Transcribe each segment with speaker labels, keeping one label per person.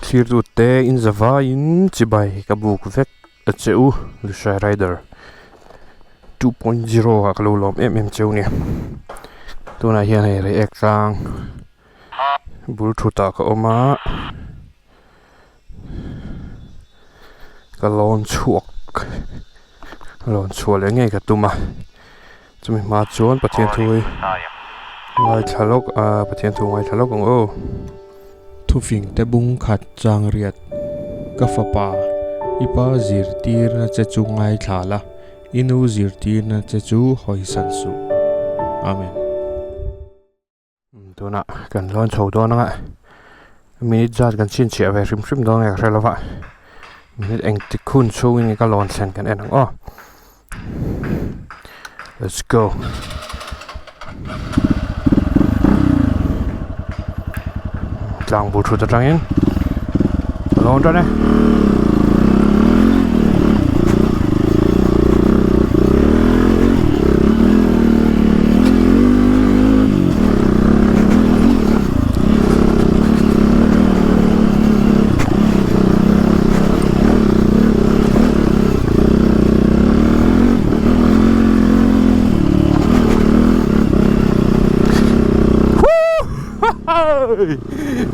Speaker 1: Thirtute in zavaiin chibai ka buk vek a che u Lushai Rider 2.0 ah ka lo lawm em em cheu a ni. Tunah hian hei reiek tlang bul thutah ka awm a ka lawn chhuak lawn chhuah leh ngei ka tum a chumi hma chuan Pathian thu hi ngaithla lawk a Pathian thu ngaithla lawk ang aw.
Speaker 2: Thufing te bung khat chang riat ka fapa i pa zirtirna che chu ngaithla la i nu zirtirna che chu hawisan suh. Amen.
Speaker 1: Tunah kan lawn chho dawn anga minute zat kan chhinchhiah ve hrim hrim dawn nge ka hre lova minute engtik hun chhungin nge ka lawn thlen kan en ang aw let's go. Tlang bul thut atangin ka lawn tan e.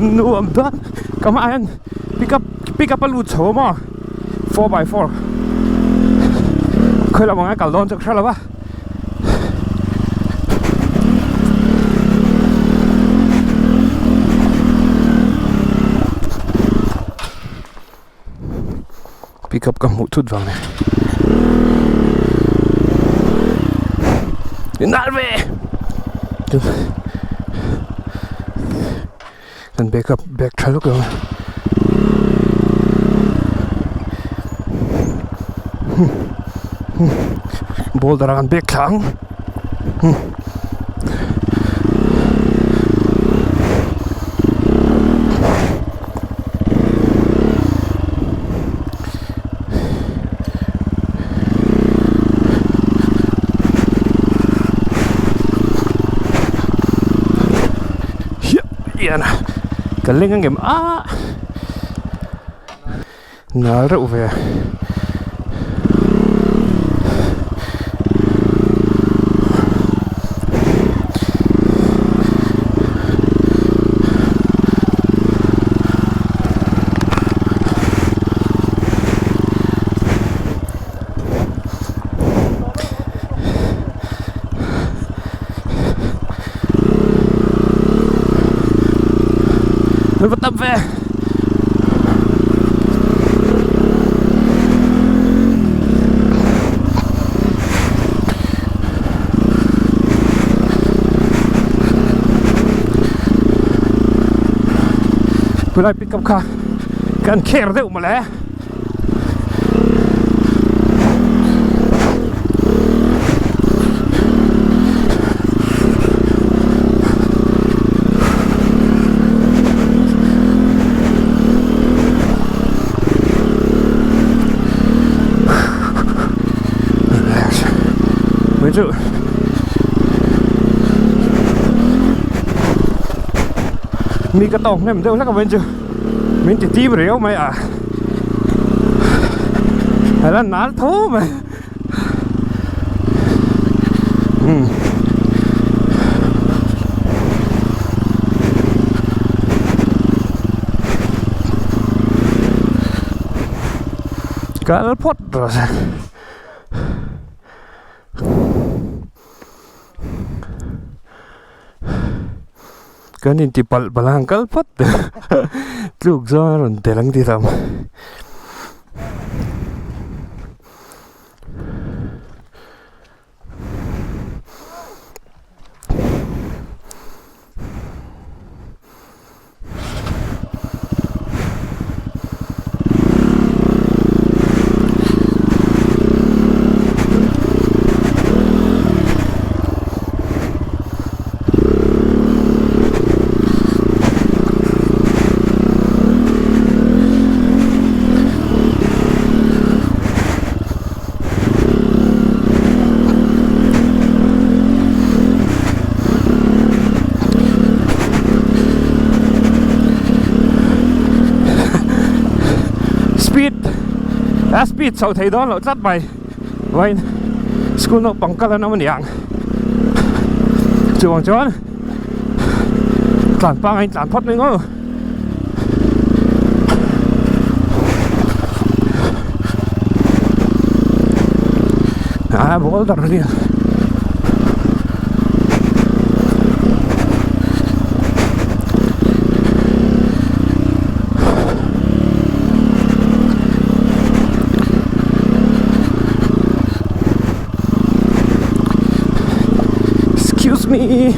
Speaker 1: Nuam dawn ka hmaah hian pickup pickup a lut chho a maw 4x4 khawi lamah nge kal dawn chu ka hre lo va. Pickup ka hmuh thut vang ni. Nal ve! Kan backup back tha luk lo. Boulder ah kan back thla ang. Hian a ka leng ang em ah nal reuh ve. Va tap ve Tunlai pick up kha kan kher deuh mawle. Mấy chữ Mi ka tawng hnem deuh hlek a vawiin chu min ti tim riau mai a a la nal tho mai umm kal phawt rawh se. Kan inti palh palh a han kal phawt tluk zawng a rawn tel ang tih lam. Speed a speed chho thei dawn loh tlat mai vawiin school naupang kal an awm a ni ang chuvang chuan tlan pangai in tlan phawt mai ngawt. Ah boulder a nia. Excuse me.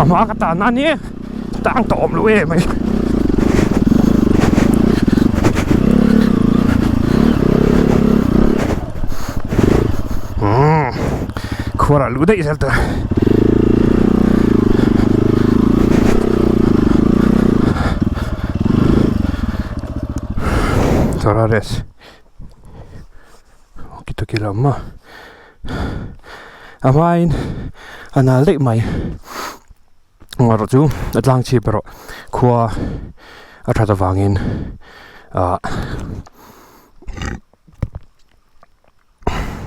Speaker 1: A hma ka tan a ni tang tawh awm lo em mai. Umm khuar ah luh daih zel ta. Torres Okitoki lam a a hmain a nal daih mai erawh chu a tlang chhip erawh khua a that avangin ah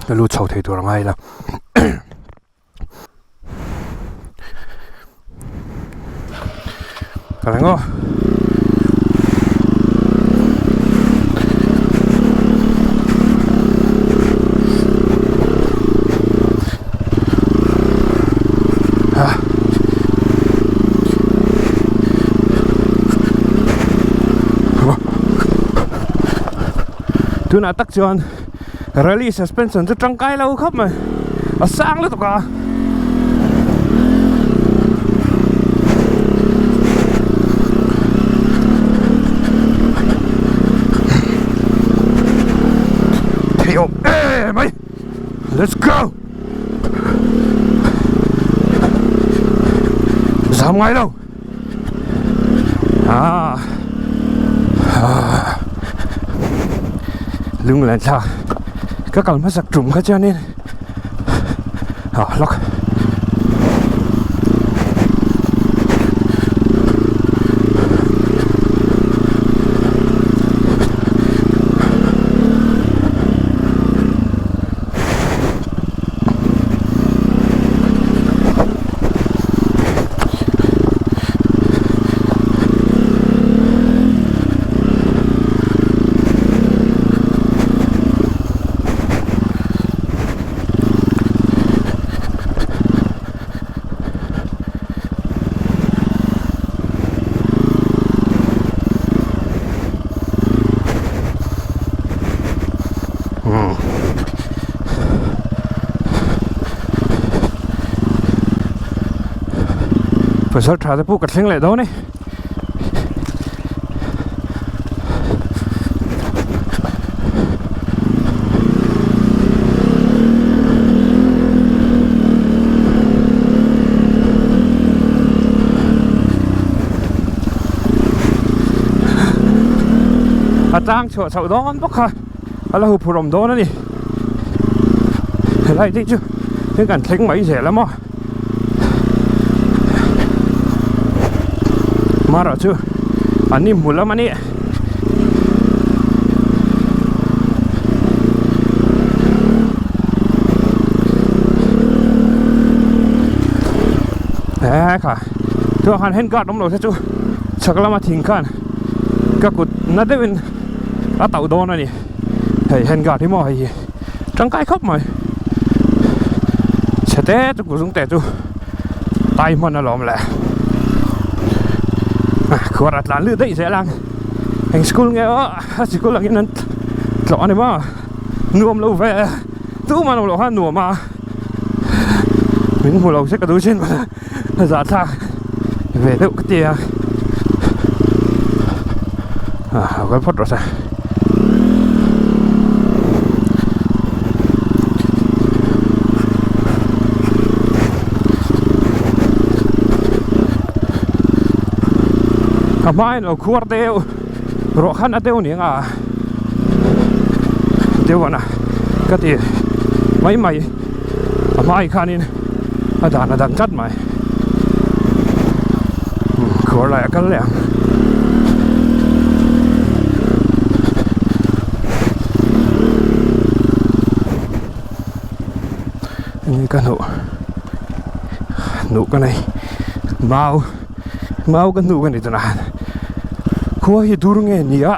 Speaker 1: a lut chho thei tur a ngai la. Ka reng aw. Tunah tak chuan Rally suspension chu tangkai lo khawp mai a sang lutuk a. Thei awm em mai let's go zam ngai lo ah ah lunglen thla ka kal hmasak tum kha chuanin ah lawk. Pasal tha te pawh ka thleng leh dawn e. A tlang chhuah chhoh dawn bawk kha a la huphurh awm dawn a ni helai te chu heng kan thleng mai zel a maw mara chu an ni hmu lam a ni. He kha chuan han hand guard awm lo se chu chhak lama thing khan ka kut na deuhin a tauh dawn a ni hei hand guard hi maw hei hi tangkai khawp mai chhe te chu kut zung te chu tai hman alawm le khuar a tlan lut daih zel ang eng school nge aw a sikul angin an tlawh a ni maw nuam lo ve tumah an awm loh khan nuam a. Min hmu lo se ka duh chin a zahthlak ve deuh ka ti a ah kal phawt rawh se. A hmain lo khuar deuh ruah khan a deuh ni anga deuh ana ka ti mai mai a hmai khanin a dan a dang tlat mai khuar lai a kal leh ang. Enge ka hnuh hnuh ka nei mau mau ka hnuh ka ni tunah hian khua hi dur nge ni a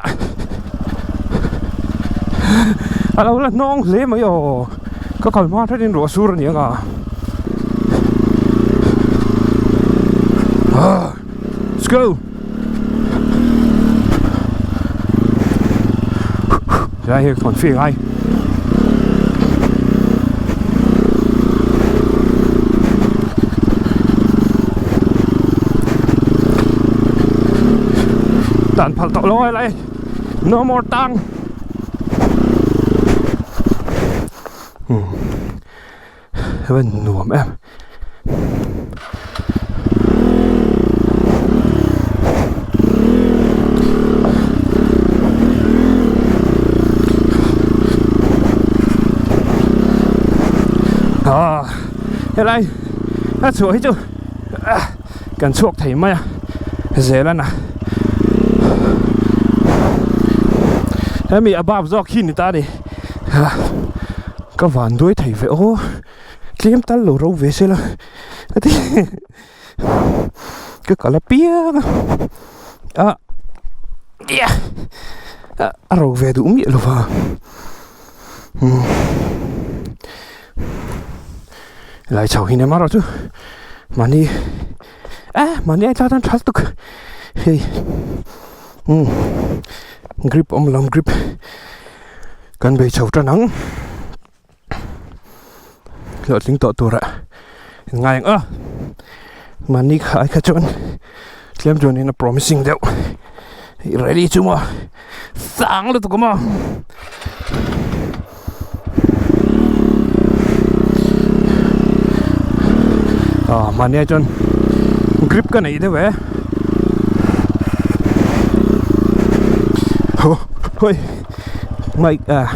Speaker 1: a lo la hnawng hle mai aw ka kal hma hret in ruah sur a ni ang a let's go Helai hi kawn fih ngai. Dan phal tawh lo helai no more tang. Hei nuam em. Ah helai a chhuah hi chu kan chhuak thei mai a zel a na hemi a bap zawk hi ni ta a ni ka van duai thei ve aw. Tlem tal lo ro ve se la ka ti ka kal apiang a a a ro ve duh miah lo va umm helai chho hi emarawh chu mahni eh mahni a tla tan tha lutuk hei umm grip awm lam grip kan bei chho tan ang. Hlawhtling tawh tura ngai ang a mahni kha ai kha chuan tlem chuanin a promising deuh rally chu maw sang lutuk a maw ah mahni ai chuan grip ka neih deuh e hawi. Mic ah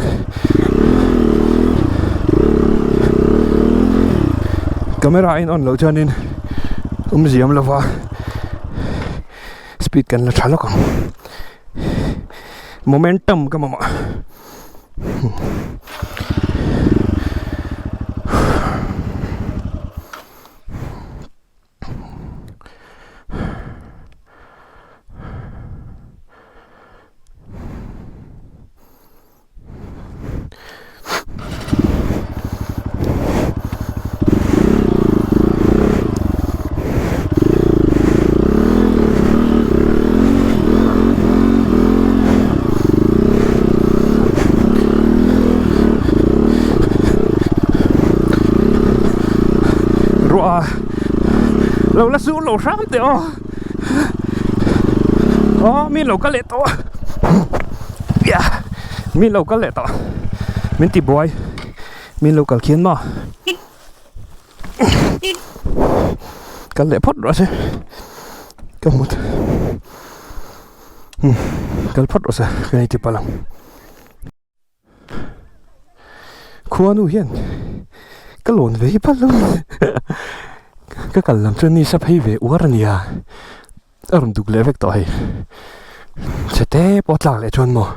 Speaker 1: camera a in on loh chuanin awmziam lova speed kan la tha lawk ang momentum ka mamawh. Ruah lo la sur lo hram teh aw aw mi lo kal leh tawh a mi lo kal leh tawh min ti buai mi lo kal khian maw kal leh phawt rawh se ka hmu kal phawt rawh se ka ni ti palh ang. Khuanu hian ka lawn ve hi phal lo ka kal lam chuan nisa phei ve uar a nia a rawn duk leh vek tawh hei chhe te pawh a tlak leh chuan maw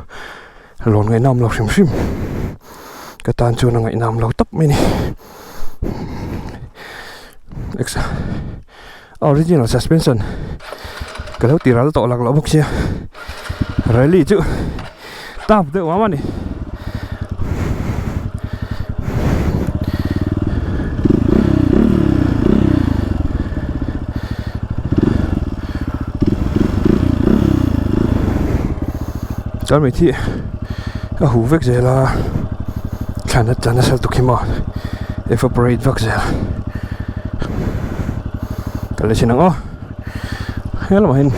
Speaker 1: lawn ngaih nam lo hrim hrim ka tan chuan a ngaih nam lo tawp mai a ni original suspension ka lo ti ral tawh lak loh bawk sia rally chu tough deuh ang a ni. Chuan mit hi a huh vek zel a thlan a tla nasa lutuk hi maw evaporate vak zel. Kal leh chin ang aw he lamah hian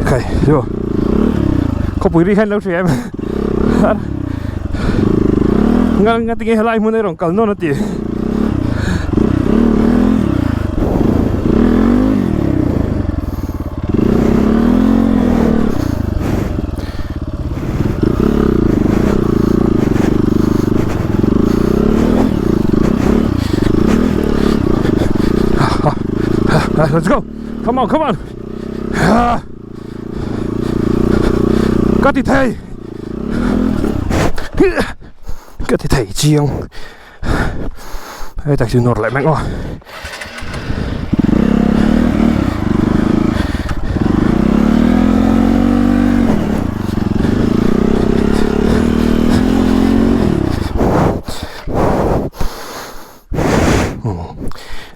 Speaker 1: khai chu khawpui ri khan lo hria em nga nga tinge helai hmun a rawn kal nawn a ti. Let's go. Come on, come on. Ka ti thei. Ka ti thei chiang. Hei tak chu nawr leh mek aw.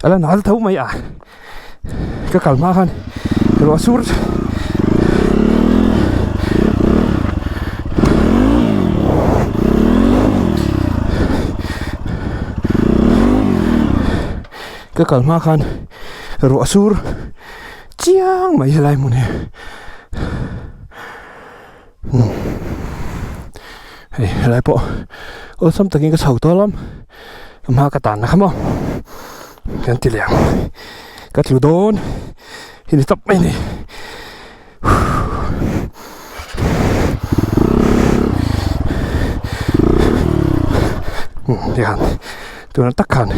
Speaker 1: Ala nal tho mai a ka kal hma khan ruah sur ka kal hma khan ruah sur chiang mai helai hmun hi hei helai pawh awlsam takin ka chho tawh alawm hma ka tan na kha maw. Kan ti leh ang ka tlu dawn hi ni tawp mai a ni tikhan tuna tak khan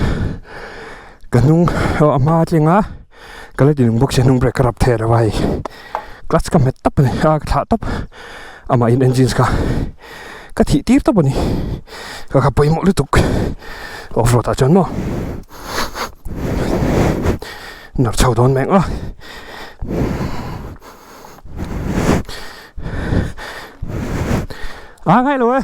Speaker 1: ka hnung a hma a tling a ka la ti nung bawk sia hnung brake ka rap thei lo a hei clutch ka hmet tawp a ni a ka thlah tawp amah in engine kha ka thih tir tawp a ni ka kha pawimawh lutuk off road ah chuan maw nawr chho dawn mek a a ngai lo e.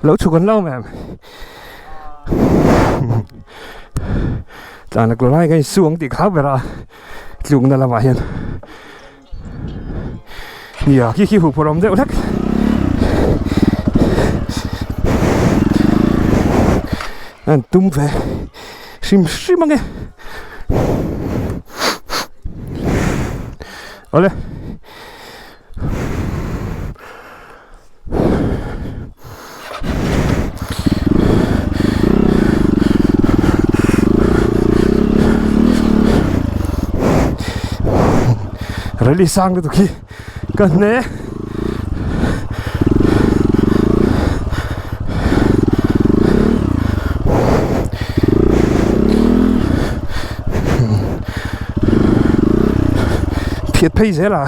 Speaker 1: Lo chhuk an lo mem tlan a lai ka insuang tih kha ber a tlukna lamah hian Nia khi khi huphurh awm deuh hlek. An tum ve hrim hrim ange. Awle. Rally sang lutuk hi ka hne phiat phei zel a.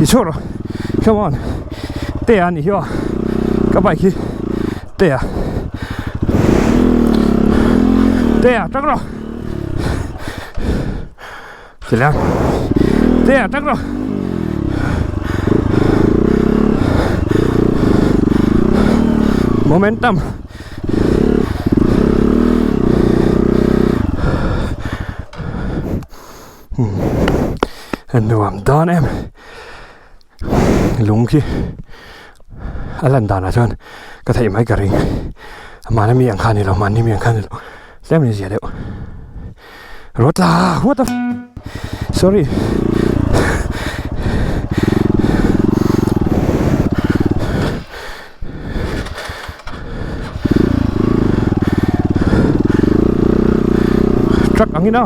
Speaker 1: Chhuak rawh come on te a nih hi aw ka bike hi te a te a tang rawh ti lang te a tang rawh momentum a nuam dawn em. Lung khi a lan danah chuan ka theih mai ka ring mahni mi ang kha a ni lo mahni mi ang kha a ni lo tlem in zia deuh rawt la what the sorry truck angin a.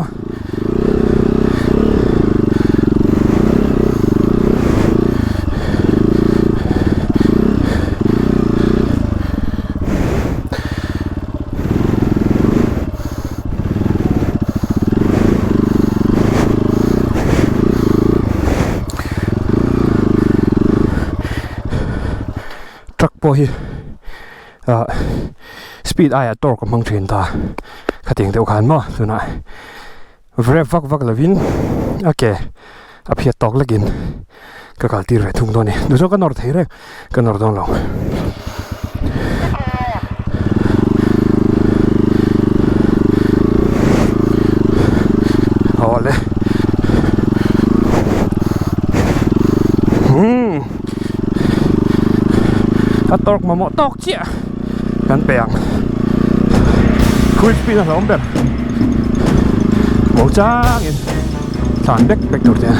Speaker 1: pawh hi ah speed aiah torque a hmang thin ta khatiang deuh khan maw tunah rep vak vak lovin a ke a phiat tawk lekin ka kal tir ve thung dawn a ni duhzawk ka nawr thei reng ka nawr dawn lo. Awle umm a tawk mamawh tawk chiah kan pe ang full speed a hlauhawm ber mo changin tlan bek bek tur te.